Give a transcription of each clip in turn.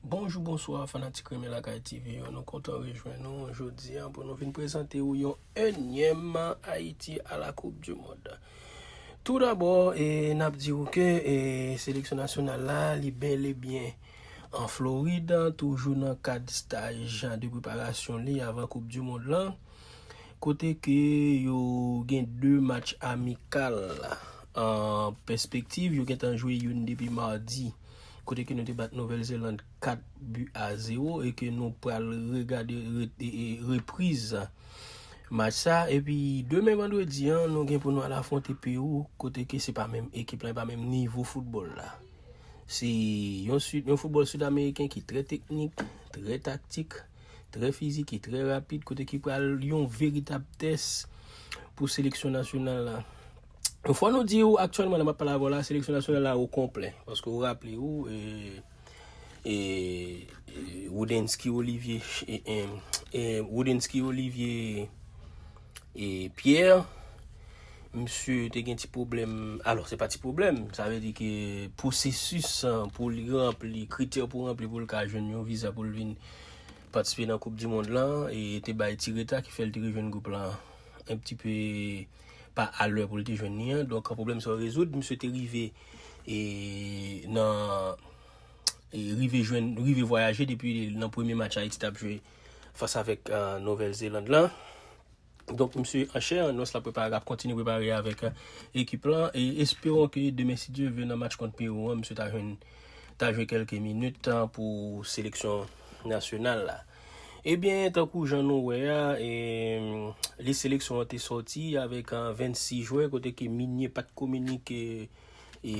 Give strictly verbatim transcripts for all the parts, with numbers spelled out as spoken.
Bonjou, bonswa, fanatik Renmen Lakay T V yo. Nou kontan rejwenn nou jodi a pou nou vin prezante ou yon enyèm Ayiti a la Coupe du Monde. Tou dabò, e, n ap di w ke, e, seleksyon nasyonal la, li bèl e byen an Florid, toujou nan kad staj de preparasyon li avan Coupe du Monde lan. Kote ke yo gen de match amikal an pèspektiv, yo gentan jwe youn depi madi. Kote ke nou te bat Nouvèl Zeland kat bi a zewo e ke nou pral regade re- e- e- repriz match sa. Epi demen vandredi an, nou gen pou nou al afwonte Pewou, kote ke se pa menm ekip la, e pa menm nivo foutbòl la. Se yon, sid- yon foutbòl sid-ameriken ki trè teknik, trè taktik, trè fizik e trè rapid, kote ki pral yon veritab tès pou seleksyon nasyonal la. Fò nou di w, aktyèlman, lè m ap pale avè w la, seleksyon nasyonal la o konplè. Paske w raple w, e, e, e, Woodensky Olivier, e, e, e, Woodensky Olivier e, Pierre, misye te gen ti pwoblèm. Alò, se pa ti pwoblèm. Sa vle di ke pwosesis, an, pou li ranpli, kritè pou ranpli pou l ka jwenn yon viza pou l vin patisipe nan Koup di Mond lan, e te bay ti reta ki fè l te rejwenn gwoup lan un petit peu pa a lè pou l te jwenn li an. Donk, pwoblèm sa yo rezoud, misye te rive e, nan e, rive jwenn, rive vwayaje depi nan premye match Ayiti t ap jwe fas avèk, e, Nouvèl Zeland lan. Donk, misye an chè, an os, l ap prepare, ap kontinye prepare avèk, e, ekip lan. E espewon ke demen, si Dye vle, nan match kont Pewou an, misye ta jwenn, ta jwe kèlke minit, e, pou seleksyon nasyonal la. Ebyen, tankou jan nou wè a, e, lis seleksyon an te sòti avèk, e, vennsis jwè, kote ke Migné pa t kominike e,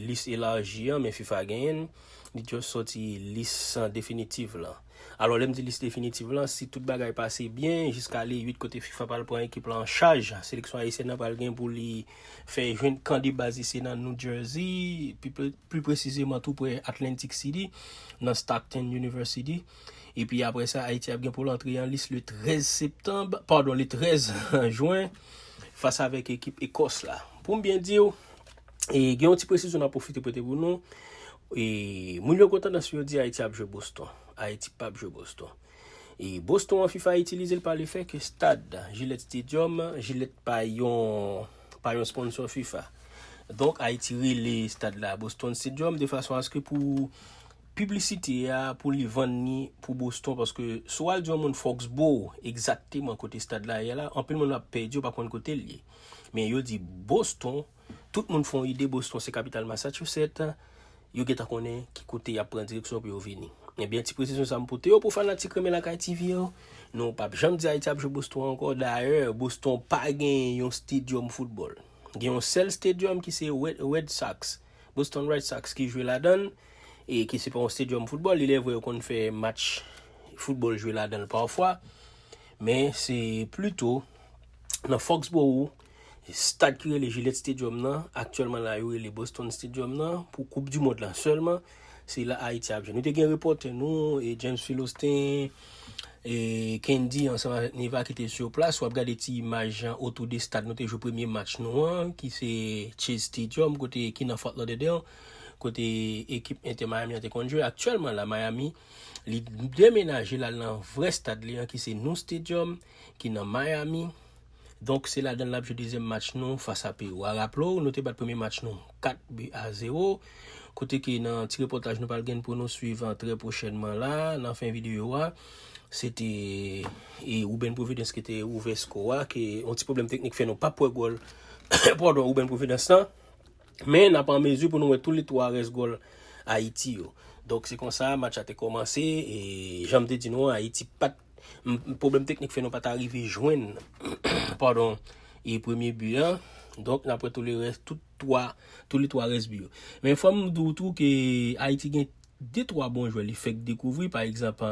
lis elaji an, men fifa genyen l. Li just sòti lis definitif lan. Alò, lè m di lis definitif lan, si tout bagay pase byen, jiska le uit kote fifa pral pran ekip lan an chaj, seleksyon ayisyèn nan pral gen pou li fè jwenn kan de baz li se nan New Jersey, pi pre- pli presizeman tou pre Atlantic City, nan Stockton University. Epi apre sa, Ayiti ap gen pou l antre an lis le trèz septanm, padon, le trèz jen, fas avèk ekip Ekòs la. Pou m byen di w, e, gen yon ti presizyon n ap pwofite pote pou nou. E, moun yo gen tandans yo di Ayiti ap jwe Boston. Ayiti p ap jwe Boston. E Boston an, fifa itilize l pa lefè ke stad Gillette Stadium, Gillette pa yon, pa yon sponsor fifa. Donk, Ayiti rele stad la Boston Stadium de fason aske pou piblisite a, pou li vann li pou Boston, paske si w al di yon moun Foxborough, egzakteman kote stad la ye la, anpil moun ap pèdi, yo pa konn kote l ye. Men yo di Boston, tout moun fè yon ide, Boston se kapital Massachusetts, yo gentan konnen ki kote y ap pran direksyon pou yo vini. Ebyen, ti presizyon sa m pote yo pou fanatik Renmen Lakay T V yo. Nou p ap janm di Ayiti ap jwe Boston ankò. Dayè, Boston pa gen yon stadium football. Gen yon sèl stadium ki se Red, Red Sox, Boston Red Sox ki jwe ladan l, e ki se pa yon stadium football. Li lè vre yo konn fè match football jwe ladan l pafwa, men se plito nan Foxborough, stad ki rele Gillette Stadium nan, aktyèlman la yo rele Boston Stadium nan, pou Koup di Mond lan sèlman, se la Ayiti ap jwe. Nou te gen repòtè nou, e James Philostin, e Kendy ansanm avèk Neva ki te sur plas. W ap gade ti imaj otou de stad nou te jwe premye match nou an, ki se Chase Stadium, kote ki nan Fort Lauderdale, kote ekip Inter Miami an te konn jwe. Aktyèlman la, Miami, li demenaje l al nan vrè stad li an, ki se Nou Stadium, ki nan Miami. Donk, se ladan l n ap jwe dezyèm match nou fas a Pewou a. Raple w, nou te bat premye match nou kat bi a zewo. Kote ke nan ti repòtaj nou pral gen pou nou swiv, an, trè pwochènman la, nan fen videyo a, se te, e, Ruben Providence ki te ouvè sko a, ke yon ti pwoblèm teknik fè nou p ap wè gòl, padon, Ruben Providence lan. Men n ap an mezi pou nou wè tou le twa rès gòl Ayiti yo. Donk, se konsa match la te kòmanse, e jan m te di nou an, Ayiti pa t, m- pwoblèm teknik fè nou pa ta rive jwenn, padon, e premye bi an. Donk, n ap wè tou le rès, tout twa, tou le twa rès bi yo. Men fò m di w tou ke Ayiti gen de twa bon jwè li fèk dekouvri, pa egzanp,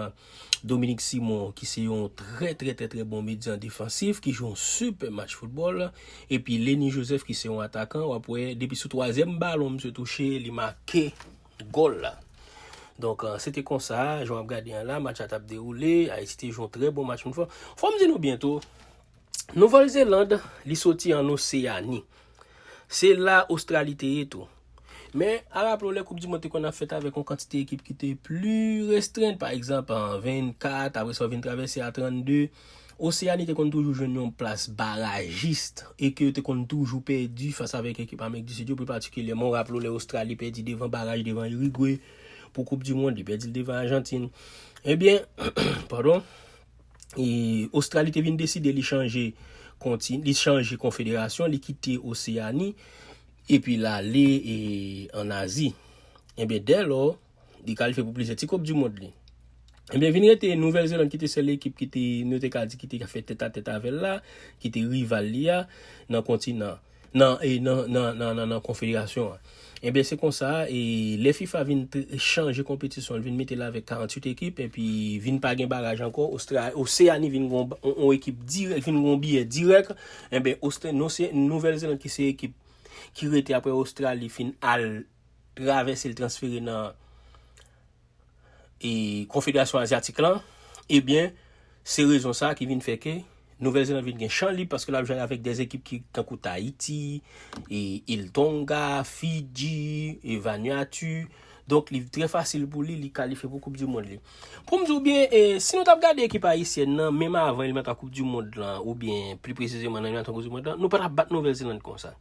Dominique Simon, ki se yon trè, trè, trè, trè bon medyan defansif, ki jwe yon sipè match foutbòl, epi Lenny Joseph, ki se yon atakan, w ap wè, depi sou twazyèm balon misye touche, li make gòl la. Donk, e, se te konsa, jan w ap gade an la, match la t ap dewoule, Ayiti te jwe yon trè bon match, moun fò. Fò m di nou byen tou, Nouvèl Zeland, li soti an Oseyani. Se la Ostrali te ye tou. Men, a raple w, lè Koup di Mond te konn ap fèt avèk yon kantite ekip ki te pli restrenn, pa egzanp, an vennkat, apre sa, w vin travèse a trannde. Oseyani te konn toujou jwenn yon plas barajis e ke yo te konn toujou pèdi fas avèk ekip Amerik di Sid yo, pi patikilyèman, w raple w, lè Ostrali pèdi devan baraj devan Irigwe pou Koup di Mond, li pèdi l devan Ajantin. Ebyen, padon, e Ostrali te vin deside li chanje konti, li chanje konfederasyon, li kite Oseyani, epi l ale e, ann Azi. Ebyen, dèlò, li kalifye pou plizyè ti Koup di Mond li. Ebyen, vin rete Nouvèl Zeland ki te sèl ekip ki te, nou te ka di, ki te fè tèt a tèt avè l la, ki te rival li a nan kontinan, nan, e nan, nan, nan, nan, nan konfederasyon an. Ebyen, se konsa, e lè fifa vin t-, chanje konpetisyon, l vin mete l avèk karantuit ekip, epi vin pa gen baraj ankò, Ostra-, Oseyani vin gon, on, on ekip dirèk, vin gon biyè dirèk. Ebyen, Ostra-, non, se Nouvèl Zeland ki se ekip ki rete apre Ostrali fin al travèse l, transfere nan e Konfederasyon Azyatik lan, ebyen, se rezon sa ki vin fè ke Nouvèl Zeland vin gen chan lib paske l ap jwe avèk de ekip ki tankou Tahiti, e Il Tonga, Fidji, e Vanuatu. Donk, li trè fasil pou li, li kalifye pou Koup di Mond li. Pou m di w byen, e, si nou t ap gade ekip ayisyèn nan, menm avan eliminatwa Koup di Mond lan, oubyen pli presizeman nan eliminatwa Koup di Mond lan, nou pa t ap bat Nouvèl Zeland konsa.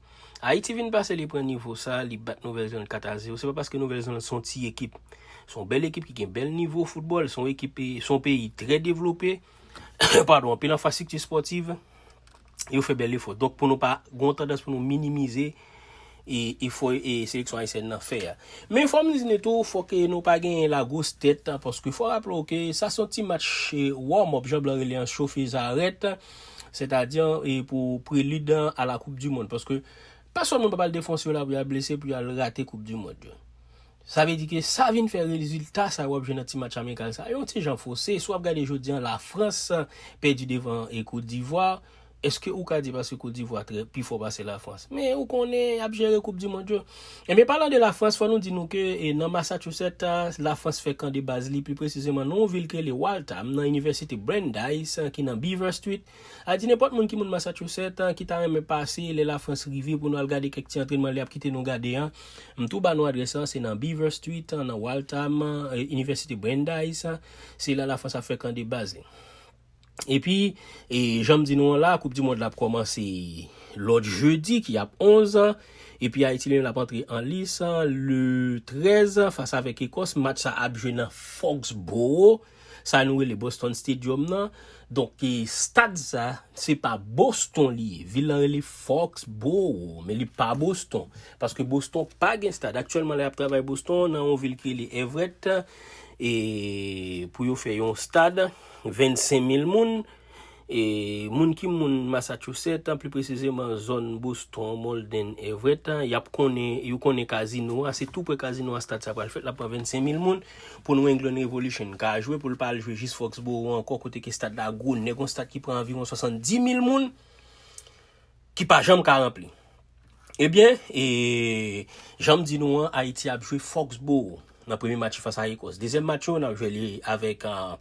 Ayiti vin pase, li pran nivo sa, li bat Nouvèl Zeland kat a zewo. Se pa paske Nouvèl Zeland se yon ti ekip. Se yon bèl ekip ki gen bèl nivo foutbòl. Se yon ekip, se yon peyi trè devlope. Padon, anpil enfrastrikti espòtiv. Yo fè bèl efò. Donk, pou nou pa gen yon tandans pou nou minimize e efò e seleksyon ayisyèn nan fè a. Men fò m di nou tou, fòk nou pa genyen lagwos tèt, paske fò raple w ke sa se yon ti match, e, warm up, jan blan rele an, chofe zarèt, sètadi, e, pou prelid a la Koup di Mond. Paske pèsòn moun p ap al defanse yo la pou y al blese, pou y al rate Koup di Mond yo. Sa vle di ke sa vin fè rezilta sa w ap jwenn nan ti match amikal sa, yon ti jan fose. Si w ap gade jodi an, Lafrans pèdi devan e Kot Divwa. Èske ou ka di paske Kot Divwa trè pi fò pase Lafrans? Men ou konnen y ap jere Koup di Mond yo. Ebyen, palan de Lafrans, fò nou di nou ke, e, nan Massachusetts, a, Lafrans fè kan de baz li, pli presizeman nan yon vil ki rele Waltham, nan Inivèsite Brandeis, a, ki nan Beaver Street. A di nenpòt moun ki moun Massachusetts, a, ki ta renmen pase lè Lafrans rive pou nou al gade kèk ti antrènman li ap kite nou gade an. M tou ba nou adrès lan, se nan Beaver Street, a, nan Waltham, a, e, Inivèsite Brandeis, a. Se la Lafrans ap fè kan de baz li. Epi, e, jan m di nou an la, Koup di Mond la ap kòmanse lòt jedi ki ap onz. Epi Ayiti li menm l ap antre an lis le trèz fas avèk Ekòs. Match sa ap jwe nan Foxborough. Sa nou rele Boston Stadium nan. Donk, e, stad sa, se pa Boston li ye. Vil lan rele Foxborough, men li pa Boston. Paske Boston pa gen stad. Aktyèlman, la y ap travay Boston, nan yon vil ki rele Everett, e pou yo fè yon stad, vennsenk mil moun. E moun ki moun Massachusetts, pli presizeman zòn Boston, Malden, Everett, y ap konnen, yo konnen kazino a, se tou prè kazino a stad sa pral fèt, l ap pran vennsenk mil moun. Pou New England Revolution ka jwe, pou l pa al jwe jis Foxborough ankò, kote ke stad la gwo nèg, yon stad ki pran anviwon swasanndis mil moun, ki pa janm ka ranpli. Ebyen, e, jan m di nou an, Ayiti ap jwe Foxborough nan premye match fas a Ekòs. Dezyèm match yo, n ap jwe li avèk, a,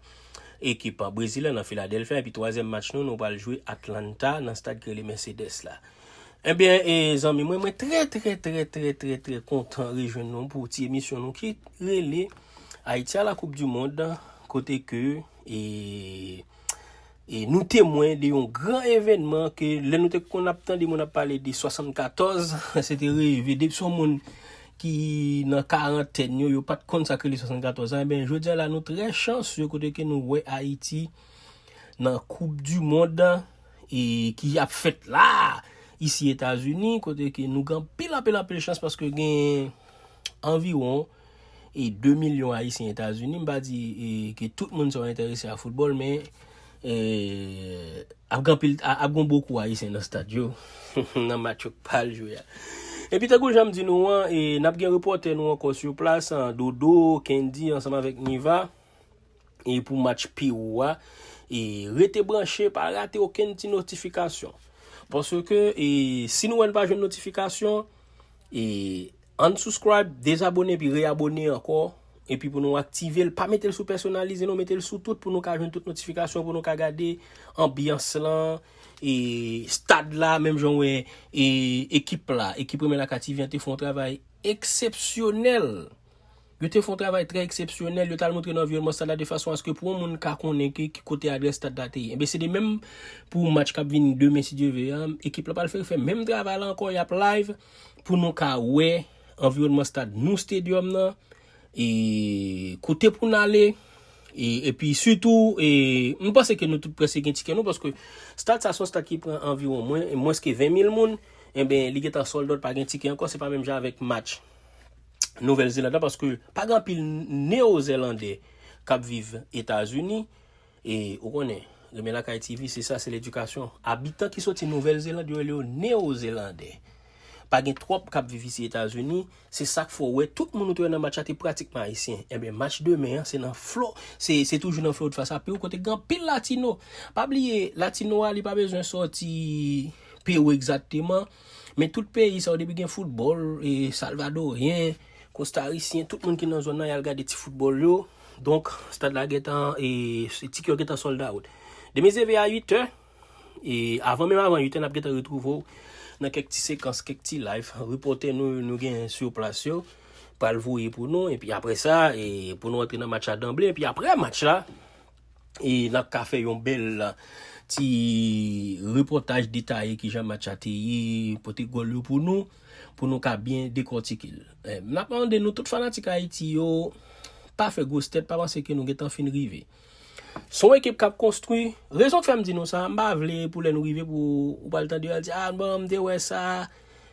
ekip, a, Brezil la nan Filadèlfya. Epi twazyèm match nou, nou pral jwe Atlanta nan stad ki rele Mercedes la. Ebyen, e, zanmi mwen, mwen trè, trè, trè, trè, trè, trè kontan rejwenn nou pou ti emisyon nou ki rele Ayiti a la Koup di Mond, kote ke, e, e nou temwen de yon gran evènman ke lè nou te konn ap tande moun ap pale de swasannkatòz, se te reve. Depi se yon moun ki nan karantèn yo, yo pa t konn sa k rele swasannkatòz la. Ebyen, jodi a la, nou trè chansye kote ke nou wè Ayiti nan Koup di Mond, e, ki ap fèt la, isi Etazini, kote ke nou gen anpil, anpil, anpil chans paske gen anviwon, e, de milyon Ayisyen Etazini. M pa di, e, ke tout moun sa yo enterese a foutbòl, men, e, ap gen anpil, a-, ap gen bokou Ayisyen nan stad yo, nan match yo k pral jwe a. Epi tankou jan m di nou an, e, n ap gen repòtè nou ankò sou plas, an, Dodo, Kendy, ansanm avèk Niva. E pou match Pewou a, e rete branche, pa rate okenn ti notifikasyon. Paske, e, si nou wè n pa jwenn notifikasyon, e unsubscribe, dezabone, epi reabone ankò. Epi pou nou aktive l, pa mete l sou pèsonalize, non, mete l sou tout pou nou ka jwenn tout notifikasyon, pou nou ka gade anbyans lan, e stad la, menm jan w wè, e ekip la, ekip Renmen Lakay TV an te fè yon travay eksepsyonèl. Yo te fè yon travay trè eksepsyonèl. Yo t al montre nan anviwònman stad la de fason aske pou yon moun ka konnen ki, ki kote adrès stad la te ye. Enben, se de menm pou match k ap vini demen, si Dye ve, an, ekip la pral fè, fè menm travay la ankò, y ap live pou nou ka wè anviwònman stad nou, stadium nan, e kote pou n ale, e, epi sitou, e, m panse ke nou tout prèske gen tikè nou, paske stad sa se yon stad ki pran anviwon mwen, mwens ke ven mil moun, enben, li gentan sold out, pa gen tikè ankò, se pa menm jan avèk match Nouvèl Zeland la, paske pa gen anpil Neyozelandè k ap viv Etazini, e ou konnen, Renmen Lakay T V, se sa, se ledikasyon. Abitan ki soti Nouvèl Zeland, yo rele yo Neyozelandè. Pa gen twòp k ap viv isi Etazini, se sa k fè w wè tout moun ou te wè nan match la te pratikman ayisyen. Enben, match demen an, se nan Flo, se, se toujou nan Florid Fas a Pewou, kote gen anpil Latino. Pa bliye, Latino a, li pa bezwen soti Pewou egzakteman, men tout peyi sa yo, depi gen foutbòl, e Salvadoryen, Kostarisyen, tout moun ki nan zòn nan, y al gade ti foutbòl yo. Donk, stad la gentan, e, se tikè yo gentan sold out. Demen se leve a uit è, e avan menm avan uit è, n ap gentan retwouve w nan kèk ti sekans, kèk ti live. Repòtè nou, nou gen sou plas yo, pral voye pou nou. Epi apre sa, e, pou nou antre nan match la danble. Epi apre match la, e n ap ka fè yon bèl ti repòtaj detaye kijan match la te ye, pote gòl yo pou nou, pou nou ka byen dekòtike l. E, n ap mande nou tout fanatik Ayiti yo, pa fè gwos tèt, pa panse ke nou gentan fin rive. Se yon ekip k ap konstwi. Rezon k fè m di nou sa, m pa vle pou lè nou rive pou ou pral tande yo al di, "Ah, bon, m te wè sa,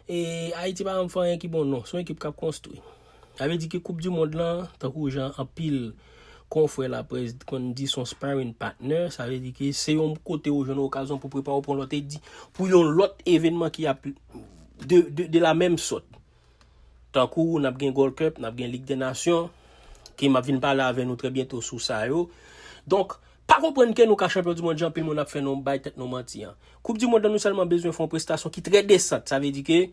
e Ayiti pa janm fè anyen ki bon." Non, se yon ekip k ap konstwi. Sa vle di ke Koup di Mond lan, tankou jan anpil konfrè laprès konn di, se yon sparring partner, sa vle di ke se yon kote ou jwenn okazyon pou prepare w pou yon lòt edi-, pou yon lòt evènman ki ap de, de, de la menm sòt. Tankou n ap gen Gold Cup, n ap gen Lig dè Nasyon, ke m ap vin pale avè nou trè byento sou sa yo. Donk, pa konprann ke nou ka chanpyon di mond jan anpil moun ap fè nou bay tèt nou manti an. Koup di mond lan nou sèlman bezwen fè yon prestasyon ki trè desant, sa vle di ke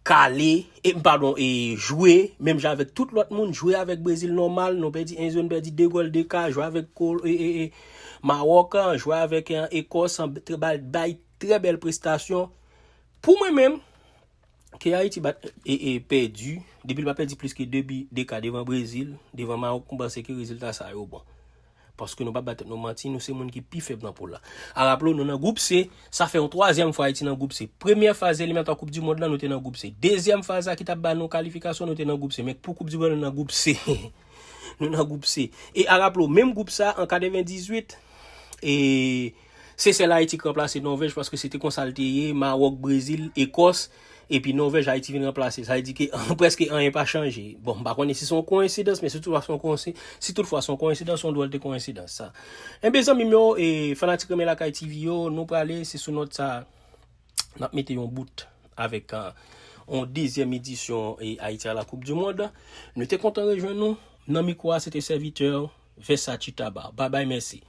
kale, e, padon, e jwe, menm jan avèk tout lòt moun, jwe avèk Brezil nòmal, nou pèdi en zewo, nou pèdi de gòl deka, jwe avèk Kol-, e, e, e, Mawòk an, jwe avèk, e, Ekòs an, trè, bay, bay trè bèl prestasyon. Pou mwen menm, ke Ayiti bat e, e pèdi, depi l pa pèdi plis ke de bi deka devan Brezil, devan Mawòk, m panse ke rezilta sa yo bon. Paske nou pa bat tèt nou manti, nou se moun ki pi fèb nan poul la. A raple w, nou nan gwoup C, sa fè yon twazyèm fwa Ayiti nan gwoup C. Premyè faz eliminatwa Koup di Mond lan, nou te nan gwoup C. Dezyèm faz la ki t ap ba nou kalifikasyon, nou te nan gwoup C. Men pou Koup di Mond lan, nou nan gwoup C. Nou nan gwoup C. E a raple w, menm gwoup sa, an katrevendizuit, e Sesèl, Ayiti k ranplase Nòvèj paske se te konsa l te ye, Mawòk, Brezil, Ekòs, epi Nòvèj, Ayiti vin ranplase. Sa vle di ke prèske anyen pa chanje. Bon, m pa konnen si se yon koyensidans, men si toutfwa se yon koyensi-, si toutfwa se yon koyensidans, se yon dwòl de koyensidans sa. Enben, zanmi m yo, e fanatik Renmen Lakay T V yo, nou prale, se sou nòt sa, n ap mete yon bout avèk, a, yon dezyèm edisyon, e, Ayiti a la Koup di Mond. Nou te kontan rejwenn nou. Nan mikwo a, se te sèvitè Versace Taba. Babay, mèsi.